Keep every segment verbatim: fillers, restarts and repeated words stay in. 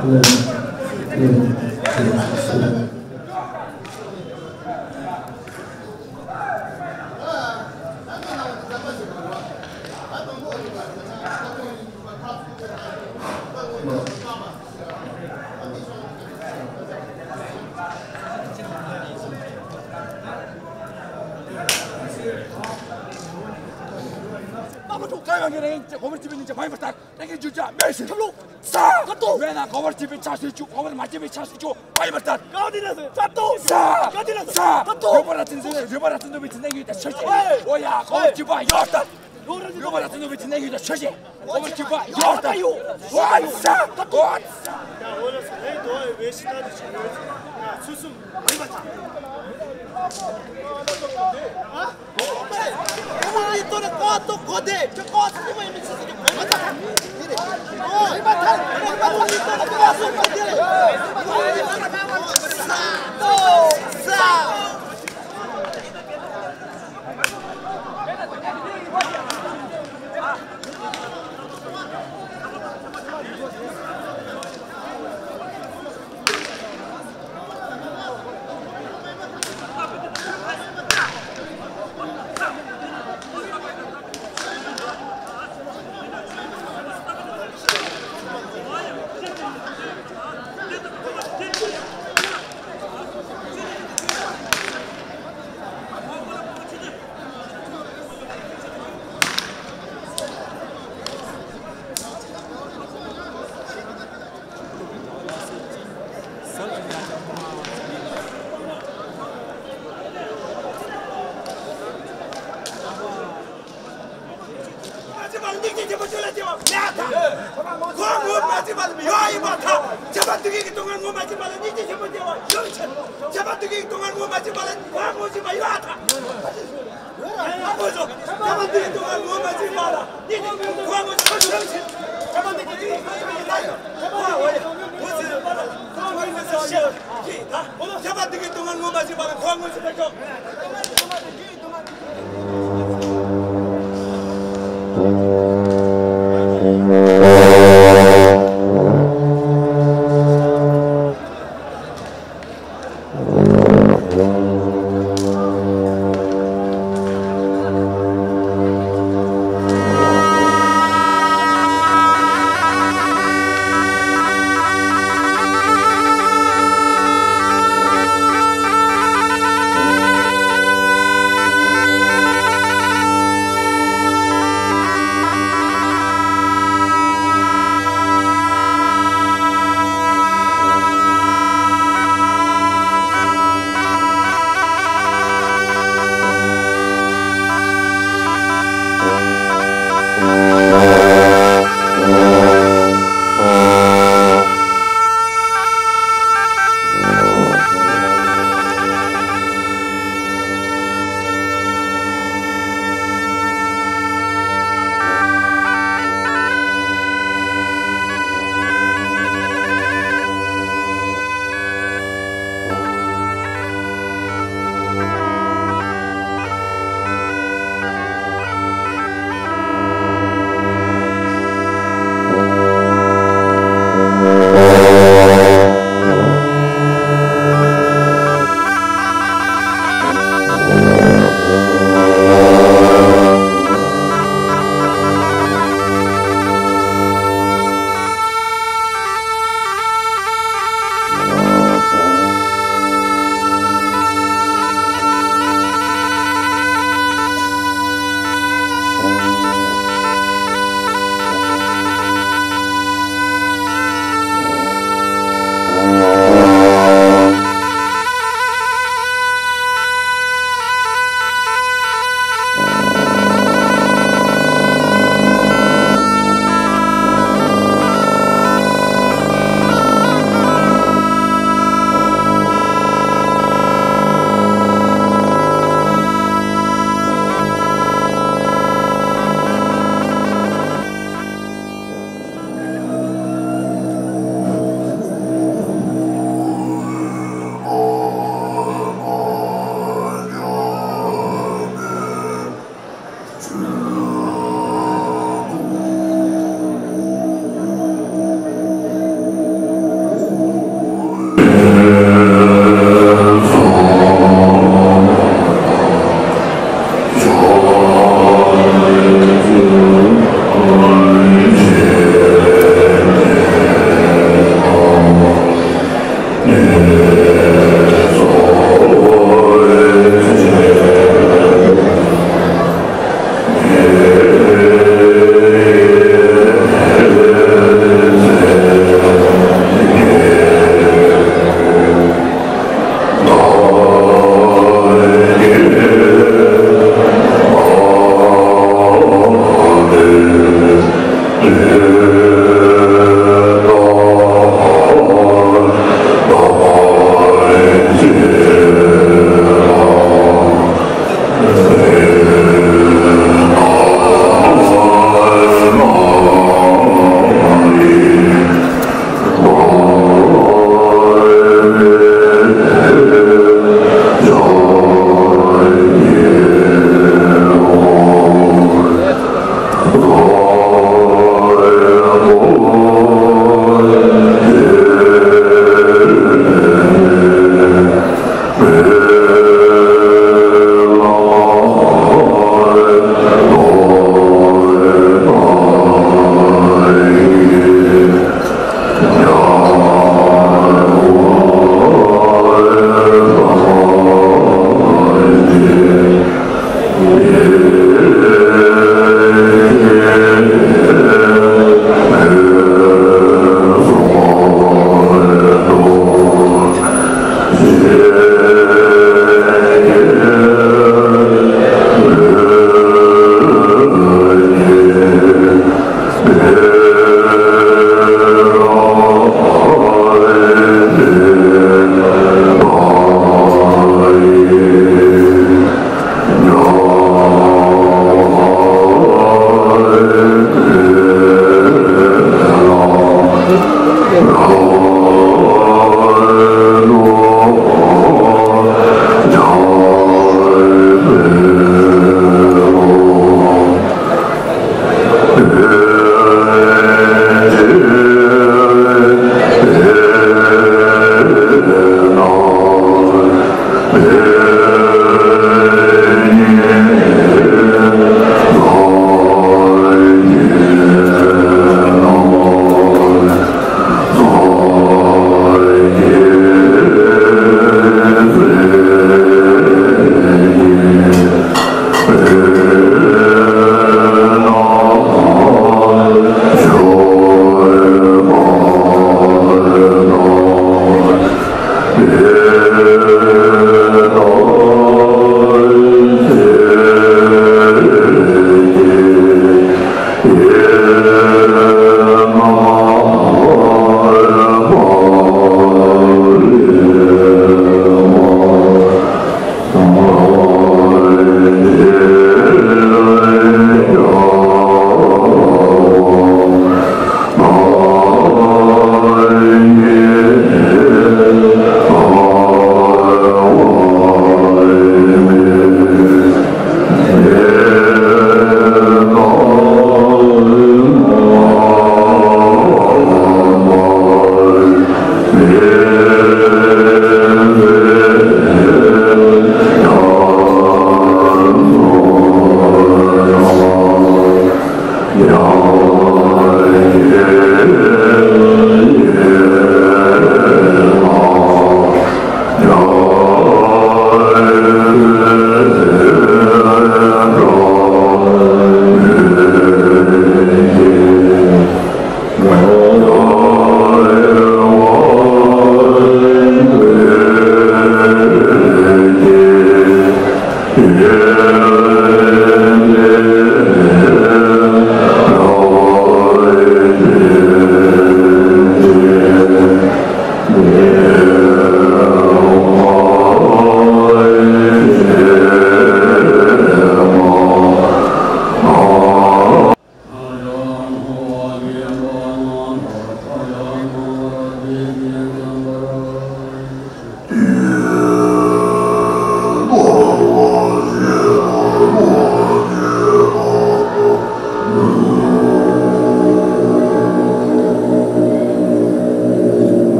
ཀ་ཡོང་གི་རེད། གོ་བར་བྱེད་པའི་སྙིང་རྗེ་མ་ཡིན་པར་ལྟར། ལྷན་རྒྱས་རྒྱུ་ཆ་མེད་ཞིང་ཁམས་ལུགས་ས་ཁ་ཏོ་མེད་ན་གོ་བར་བྱེད་པའི་ཆ་ཤས་ཆུ། གོ་བར་མ་བྱེད་པའི་ཆ་ཤས་ཆུ་མ་ཡིན་པར་ལྟར། ཀ་དེ་ལ་ས་ཁ་ཏོ་ས་ཀ་དེ་ལ་ས་ས་ཁ་ཏོ། རུས་པ་ར་བཙུན་ཚུན་རུས་པ་ར་བཙུན་དུ་བའི་ཚེ་ནས་ཡོད་དང་ཆ་ཤས། ཨོ་ཡ་གོ་བར་བྱེད་པ་ཡོད་ལྟར། རུས་པ་ར་བཙུན་དུ་བའི་ཚེ་ནས་ཡོད་དང་ཆ་ཤས། གོ་བར་བྱེད་པ་ཡོད་ལྟར། ཡོད་ས་ཁ་ཏོ། ཡ་འོ་ལ་ས་ལས་དོ་བའི་ཤི་ད་དུ་ཆུ་ཡོད་ཚེ་ང་ཚུལ་གསུམ་མ་ཡིན་པར་ལྟར། མ་བྱས་པ་ལ་སྙིང་རྗེ་ཆེན་པོ་ཆོས་ལ་སྐྱེ་བ་མེད་ཐལ། ཁོ་ངོ་མ་བྱས་པ་ལ་མི་ཡོང་ཡིན་པར་ཐལ། ཁྱབ་པ་འདུ་ཁྱེད་ཀྱི་སྡུག་བསྔལ་ངོ་མ་བྱས་པ་ལ་སྙིང་རྗེ་ཆེན་པོ་སྐྱེ་བ་ཡོང་ཕྱིར། ཁྱབ་པ་འདུ་ཁྱེད་ཀྱི་སྡུག་བསྔལ་ངོ་མ་བྱས་པ་ལ་ཁོ་ངོ་ཤེས་པ་ཡོང་ཐལ། ཨ་ཁོ་ཚོ་ཁྱབ་པ་འདུ་ཁྱེད་སྡུག་བསྔལ་ངོ་མ་བྱས་པ་ལ་སྙིང་རྗེ་ཁོ་ངོ་ཤེས་པ་ཡོང་ཕྱིར། ཁྱབ་པ་འདུ་ཁྱེད་ཀྱི་སྡུག་བསྔལ་ངོ་མ་བྱས་པ་ལ་ཁོ་ངོ་ཤེས་པ་ཡོང་ཐལ། ཁྱབ་པ་འདུ་ཁྱེད་སྡུག་བསྔལ་ངོ་མ་བྱས་པ་ལ་ཁོ་ངོ་ཤེས་པ་ཡོང་།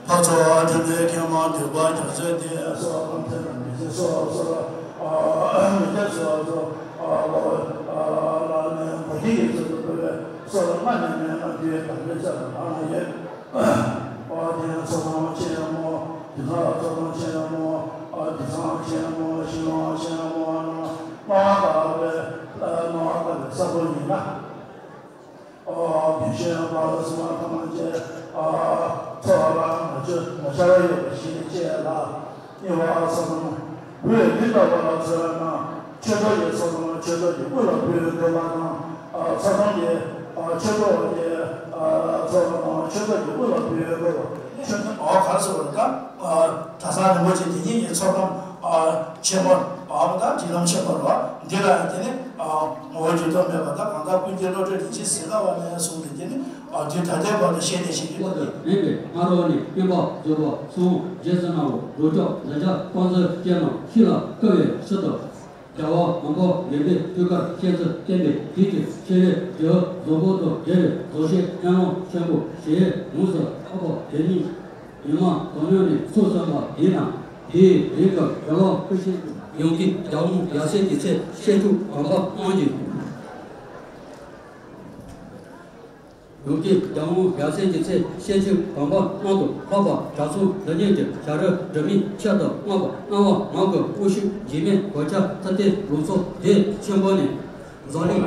ཕར་ཚུར་ཐིམ་པས་མཁྱེན་མ་འདུས་པ་རྒྱ་མཚོའི་གཏེར། སོགས་ལམ་ཐིམ་ལ་མི་ཚེ་སོ་སོར། མི་ཚེ་སོ་སོར། ལ་ནས་གོ་ཤེས་ཀྱི་ཚུལ་དུ་འབད་བའི་སོགས་ལྔ་ནས་མན་ངག་རྒྱུའི་དམ་པའི་ཚད་ལ་ལྷང་ཡོད། ཨོ་དེ་ཚོགས་དང་ཆེན་མོ། དེ་ཚོགས་དང་ཆེན་མོ། ཨོ་དེ་ཚོགས་ཆེན་མོ་ཞི་བ་ཆེན་མོ་རྣམས་མ་དག་པའི་མ་དག་པའི་ས་བོན་ཡིན་ལ། ཨོ་བུད་ཤིང་བར་གསུམ་ཐམས་ཅད་ཨོ་ཚོགས་ལ་ང་ཆོས་ང་ཆར་ཡོད་པ་ཞིག་བཅས་ལ། གཉིས་པ་ཚོགས་དང་བུས་འདི་ལྟ་བ་ལ་ཚོགས་ན་ཆོས་གྲོགས་ཀྱི་ཚོགས་དང་ཆོས་གྲོགས་ཀྱི་དབུ་ལ་བུད་དགོས་པ་དང་། ཚོགས་དང་གི་ཆོས་གྲོགས་ཀྱི་ཚོགས་དང་ཆོས་གྲོགས་ཀྱི་དབུ་ལ་བུད་དགོས་པ། ཆོས་དང་ཨོ་ག་རེ་ཟེར་བ་ད། གྲྭ་ཚང་རིན་པོ་ཆེ་དེ་ཉིད་ཀྱི་ཚོགས་དང་ཆེན་པོ་ཨོ་ད་འབྲིང་ལམ་ཆེན་པོ་རོ་འདི་ལ་དེ་ནི་ངོ་བོ་འགྱུར་ལྡོག་མེད་པ་དང་གང་དག་ཀུན་གྱི་བློ་གྲོས་རིན་ཆེན་གཟི་ལ་བ་ནས་གསུངས་ཏེ་དེ་ནི་དུས་ད་ལྟའི་བར་དུ་བཤད་ནས་ཤེས་ཀྱི་ཡོད་དེ། རིམ་པས་སྔ་རོལ་ནས་བསྟན་པ་རྫོགས་པ་སོང་། རྗེ་བཙུན་ནག་པོ་རོ་ཅོག་ལ་ལྕགས་ཁོང་ཚོའི་སྐྱེས་རྣམས་ཤི་ལ་དཀའ་བའི་ཕྱིར་དུ། རྒྱལ་བ་དམ་པ་དགོན་པའི་སྤུས་ཀར་བཤད་ཚུལ་བསྟན་པའི་དུས་ཀྱི་ཆེ་བའི་རྒྱལ་བ་རྫོགས་པོ་དང་འབྲེལ་བའི་རྫོགས་ཆེན་ཨེ་ལོང་ཆེན་པོ་ཞེས་ངོ་སོ་ཨ་ཕ་དེ་ཉིད་ཉི་མ་དོ་སྣང་ནས་ཚུར་གསོན་པ་ཡིན་ན། དེའི་རིང་དུ་རྒྱལ་བ་སྐུ་ཕྱྭ་ཡོངས་ཀྱི་རྒྱལ་དབང་ཡབ་སྲས་ཀྱི་ཚེ་བཤད་ཆོས་དམ་པ་དབང་གི། ཡོངས་ཀྱི་རྒྱལ་དབང་ཡབ་སྲས་ཀྱི་ཚེ་བཤད་ཆོས་དམ་པ་དབང་དུ་ལྷག་པ་གྲྭ་ཚང་འདི་ཉིད་ཀྱི་བྱ་རོལ་འདྲ་མིན་ཆེད་དུ་བསྔགས་པ་གནང་བ་ངག་གི་དབུ་ཞུགས་འཇིགས་མེད་གོ་ཆ་ཐུབ་བསྟན་ལུང་ཚོགས་དེ་ཆེན་པོ་ནས། འཛམ་གླིང་།